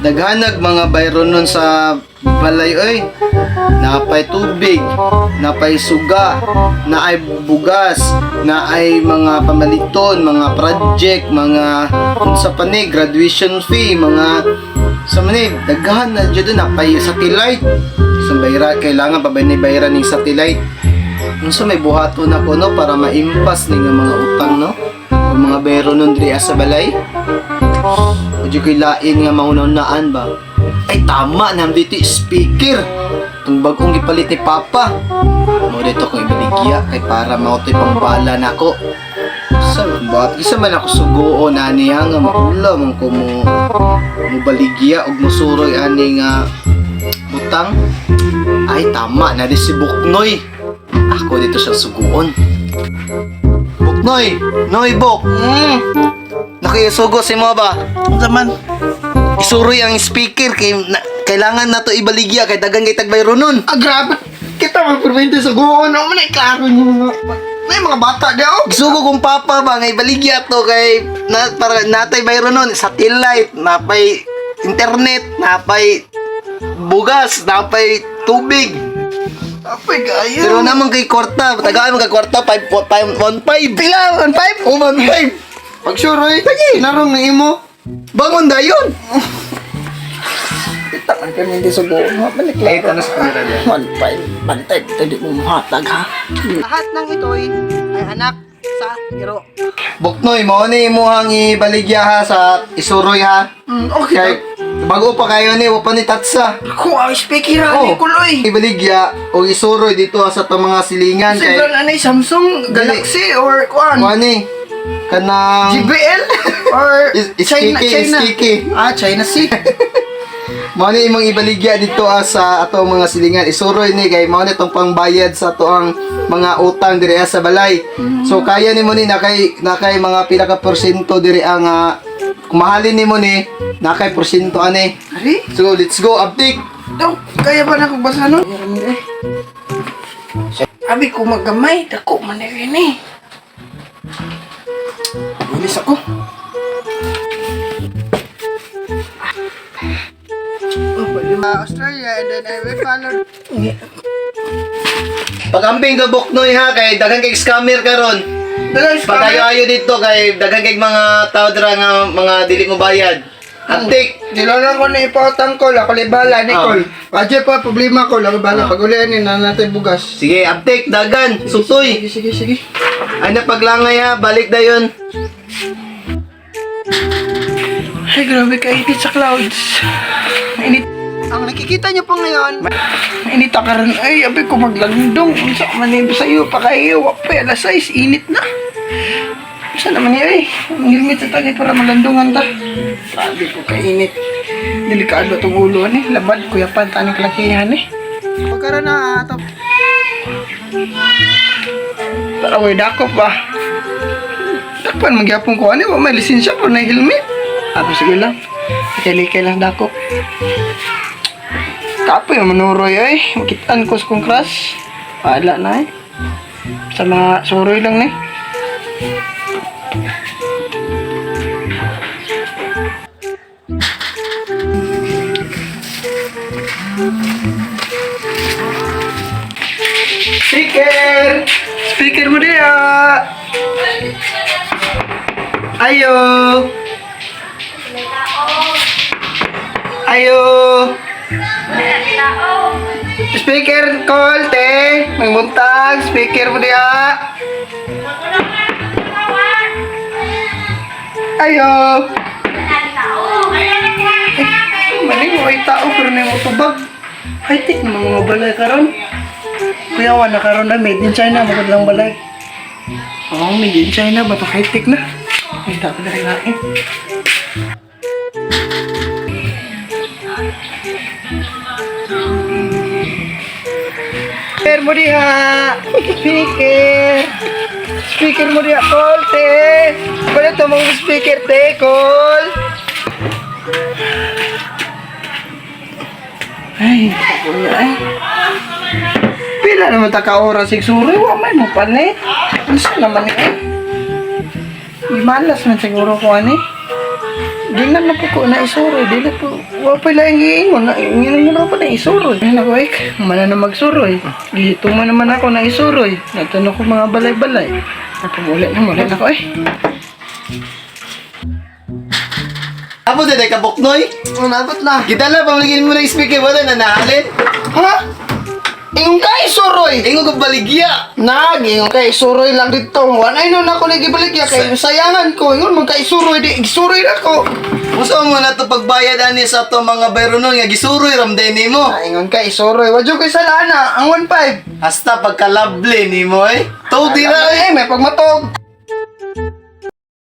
Daghanag mga bayron nun sa balay oy. Napay tubig, napay suga, naay bugas, naay mga pamaliton, mga project, mga unsa pa ni graduation fee, mga sa manig, daghan na dyan doon, napay satellite. Sa bayra, kailangan pa ba ni bayra ning satellite? Unsa may buhaton ako no para maimpas ni nga mga utang no? O mga bayro nun diri sa balay? O di ko'y lain nga maunaan ba? Ay tama na dito speaker. Itong bagong gipalit ni Papa. Mo dito kong ibaligya kay para mao to'y pambala nako. Sa ba isa man ako suguon ani ha, nga maula man ko mo mobaligya og mosuroy ani nga butang. Ay tama na di si Buknoy. Ako dito siya suguon. Buknoy, Noy Bok. Nakisugo si mo ba? Unsa man? Isuroy ang speaker kay na, kailangan na to ibaligya kay dagan kay tagbayro nun. Ah, grabe. Kita man permente sa guon. Ano man ay klaro niyo. May mga bata di oh. Gisugo kong papa ba nga ibaligya to kay na, para natay bayro nun, satellite, napay internet, napay bugas, napay tubig. Apoy kayo. Pero naman kay kwarta, tagaan man kay kwarta 5 5 1 5. Pila 1.5? Oh, 1 5. Pag suroy, narong na imo. Bangon dayon. Kita man permente sa guon. Wa man ay Ay, klaro. tanas kamera dyan. 1.5. Bantay ito di mo muhatag ha. Lahat ng ito'y ay anak sa iro. Buknoy, mao ni imuhang ibaligya ha sa isuroy ha. Okay. Kay bago pa kayo ni, wa pa ni tatsa. Ko ang speaker Oh. ani kuloy. Ibaligya o isuroy dito ha, sa itong mga silingan kay Siguro na Samsung Galaxy or kuan. kuan ni kanang JBL or China iskiki, China. iskiki. Ah, China C. Mao ni imong ibaligya dito ah, sa ato mga silingan. Isuroy ni kay mao ni tong pangbayad sa ato ang mga utang diri ah, sa balay. So kaya nimo ni nakay nakay mga pila ka porsyento diri ang kung mahalin nimo ni nakay porsyento ani. Ari? So let's go update. Daw, kaya ba na kong basa no? Abi ko magamay, dako man na rin eh. Bilis ako. Oh, Australia and then I will follow. Pag-ambing ka Buknoy ha kay daghan kay scammer karon. Dagan Pag-ayo dito kay daghan kay mga tao dira nga mga dili mo bayad. Update. Nilolang ko na ipautang ko, ako libala, Nicole. Adyo pa, problema ko, laki bala. Pag ulian ni na natin bugas. Sige, update dagan, sutoy. Sige, sige, sige. Ay na paglangay ha, balik dayon. Ay, grabe kainit sa clouds. Mainit. Ang nakikita niyo po ngayon, mainit ka rin. Ay, abi ko maglandong. Unsa man ni sa iyo pa kayo. Wa pa alas 6, init na. Unsa naman ni ay? Ang helmet sa tagay para malandungan ta. Grabe ko kainit. Delikado tong ulo ni. Labad kuya pan taning kalakihan eh. Pagkaroon na ato. Para way dakop ba? Dakpan magyapon ko ani wa may lisensya pero na helmet. Ako sige lang. Likay-likay lang dako. Kapoy manuroy ay. Makitaan ko sa kong crush. Wala na eh. Sa mga suroy lang ni. Speaker! Speaker mo diya! Ayo! Ayo! Speaker call, te! Magmuntag! Speaker mo diya! Ayo! Eh, mali mo ay tao pero na yung tubag. High-tech naman mga balay karon. Kuya, wala karon na made in China, magod lang balay. Oo, made in China ba to high-tech na? Ay, dapat na rin natin. Speaker mo diha! Speaker! Speaker mo diha, call, te! Wala to mong speaker, te, call! Ay, kuya, ay. Pila naman ta ka oras siguro, wa may mo palit. Unsa naman ni eh? Imalas man siguro ko ani. Ginan na po ko na isuroy. Dili po, wa pa lang giingon. Na, ingon na po na isuroy. Ay, naku, ay, mana na magsuroy. Gihitong man naman ako na isuroy. Natanong ko mga balay-balay. Ako, muli na, muli na ko, eh. Apo dede ka buknoy. Oh, nabot na. Gidala pamligin mo ng speaker wala na nahalin. Ha? Ingon ka isuroy. Ingon ko baligya. Nag, ingon kay isuroy lang dito. Wala no na ako lagi baligya kay sayangan ko. Ingon man kay isuroy di isuroy na ko. Usa mo na to pagbayad ani sa ato mga bayronon nga gisuroy ramday nimo. Ah, ingon kay isuroy. Wa jud kay salana ang 15. Hasta pagka-lovely nimo eh. Tog dira eh. Eh, may pagmatog.